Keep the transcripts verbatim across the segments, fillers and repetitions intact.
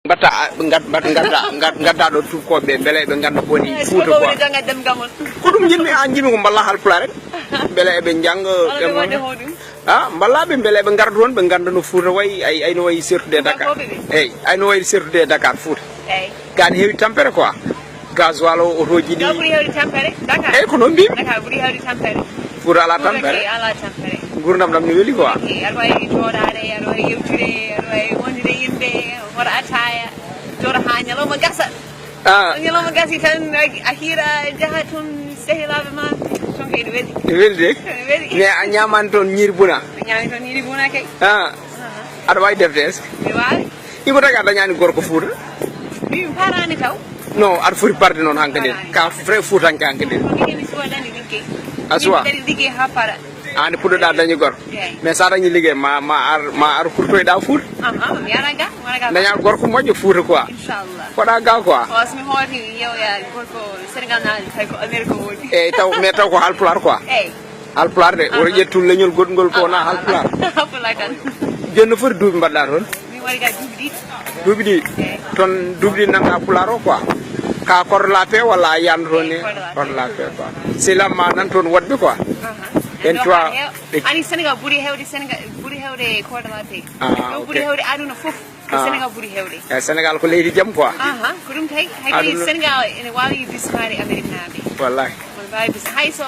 Mbatta, a, ɓe ngad-, mbaɗ-, ngadda, ngad-, ngadda ɗo tuubakooɓe, mbele ɓe ngannda ko woni Fuuta quoi. Jannga ɗemngal mon. Ko ɗum njiɗmi, an njiɗmi ko mballa Haalpulaar en. Mbele eɓe njannga. Walla ɓe ɗemngal wonde on. Hoɗum. Ah, mballa ɓe mbele ɓe ngarda toon, ɓe ngannda no Fuuta wayi, ay, ay no wayi sertude e Dakar. Ngardoɓe ɓe. Eyi, ay no wayi sertude e Dakar Fuuta. Eyi. Gaa ne heewi tampere quoi. Gasoil o, otooji ɗi. Ɗo ɓuri heewde tampere, Dakar. Eyi, ko noon mbiymi. Dakar ɓuri heewde tampere. Fuuta alaa tampere. Fuuta kay alaa tampere. Nguurndam ɗam ne weli quoi. Eyi, aɗa waawi jooɗaade, aɗa waawi yewtude, aɗa waawi wondude e yimɓe, hoɗa attaaya, jooɗo haa ñalawma gasa. Ah. Ñalawma gasi tan, a, a hiira, njaha toon sehilaaɓe ma, toon kay ene weli. Ene weli de? Ene weli. Mais a ñaamaani toon ñiiri buna? Mi ñaami toon ñiiri buna kay. Ah. Aha. Aɗa waawi defde est-ce que? Mi waawi. Iko tagi a dañaani gorko Fuuta? Mi, mi paaraani taw. Non, aɗa foti parde noon hankadi. Paaraani. Ka vrai Fuutanke hankadi. Ko mi emi suwa dañi liggey. A suwa? Yimɓe kadi liggey haa para. Aan puɗɗoɗaa dañi gorko. Eey. Mais so a dañi liggey, ma, ma ar, ma ar kurtoyɗaa Fuuta. Aha, mi ara ga, mi ara ga. Daña gorko moƴƴo Fuuta quoi. Inchallah. Koɗa ga quoi. O, so mi hooti, mi yewoya gorko Sénégal naali, tawi ko Amérique o woni. Eey, taw, mais taw ko Haalpulaar quoi. Eey. Haalpulaar de, woto ƴettu leñol goɗngol ko wonaa Haalpulaar. Haalpulaar tan. Jooni no foti duuɓi mbaɗɗaa toon? Mi waɗi ga duuɓi ɗiɗi. Duuɓi ɗiɗi? Eey. Toon duuɓi ɗiɗi nanɗaa Pulaar o quoi? Ka corde la paix walla a yiyatno toon ni? Eey, corde la paix. Corde la paix quoi. Sehilaaɓe ma nan toon woɗɓe quoi? Aha. Ɓen, tu vois, ɓe. Ani Sénégal ɓuri heewde, Sénégal ɓuri heewde corde la paix. Ah, ok. Ɗo ɓuri heewde aduna fof. Ko Sénégal ɓuri heewde. Eyi, Sénégal ko leydi jam quoi. Aha, ko ɗum tawi. Hay kadi aduna. Sénégal ene waawi bismaade Ameriknaaɓe. Wallahi. Ene waawi bis-, hay so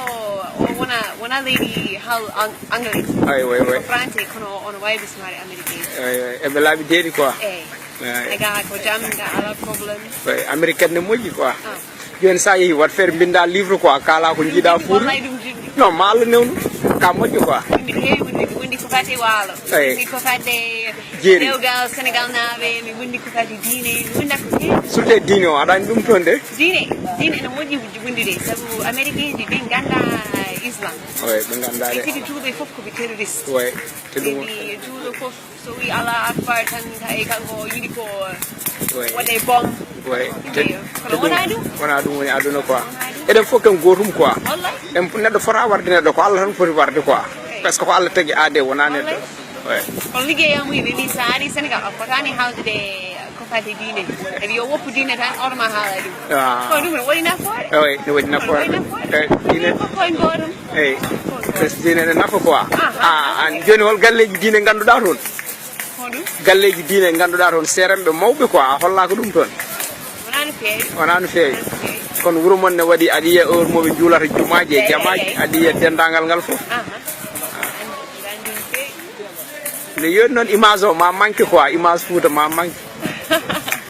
o wona, wona leydi haal ang-, anglais. Ay, way, way. Ko français, kono ono waawi bismaade américain. Ay, ay, eɓe laaɓi deedi quoi. Eyi. Ay. Ay, ga ko jam, ga alaa problème. Ay, américain ne moƴƴi quoi. Ah. Jooni so a yehii, waɗ feere mbinnda livre quoi, kaala ko njiiɗa Fuuta. Wallahi ɗum jiɗmi. Non, ma Allah newnu. Ka moƴƴo quoi. Min heewi wonde, wonde ko fate waalo. Eyi. Wonde ko fate jeeri. Dewgal Sénégal naaɓe, mi wonde ko fate diine, mi wonda ko heewi. Surtout diine o, aɗa anndi ɗum toon de? Diine, diine ene moƴƴi wondude, sabu Américain ji ɓe ngannda Islam. Oui, ɓe ngannda de. Ɓe kadi tuuɓe fof ko ɓe terroriste. Oui, te ɗum. Ɓe mbi tuuɗo fof. So wi Allahu Akbar tan, tawi kanko o yiɗi ko waɗe bom. Oui. Te, te ɗum wonaa ɗum. Wonaa ɗum woni aduna quoi. Wonaa ɗum. Eɗen fof ken gootum quoi. Wallahi. En neɗɗo fota warde neɗɗo, ko Allah tan foti warde quoi. Eyi. Parce que ko Allah tagi aade, wonaa neɗɗo. Wallahi. Oui. Kono liggey am wi, ɓe mbi sa ari Sénégal, a fotaani haaldude ko fate diine. Eɗi yo woppu diine tan, orma haala ɗum. Ah. Kono ɗum ne waɗi nafoore. Oui, ne waɗi nafoore. Kono waɗi nafoore. Eyi, diine. Ɗum ko koye gootum. Eyi. Parce que diine ne nafa quoi. Ah, ah, ah, an jooni hol galleeji diine ngannduɗaa toon? Hoɗum? Galleeji diine ngannduɗaa toon, seerenɓe mawɓe quoi, a hollaaka ɗum toon? Wonaa no feewi. Wonaa no feewi. Wonaa no feewi. Kono wuro mon ne waɗi, aɗa yiya heure mo ɓe njuulata jumaaji e jamaaji, eyi, eyi, aɗa yiya denndaangal ngal fof. Aha. Anndi, anndi no feewi. Nde yoni noon image o ma manque quoi, image Fuuta ma manque.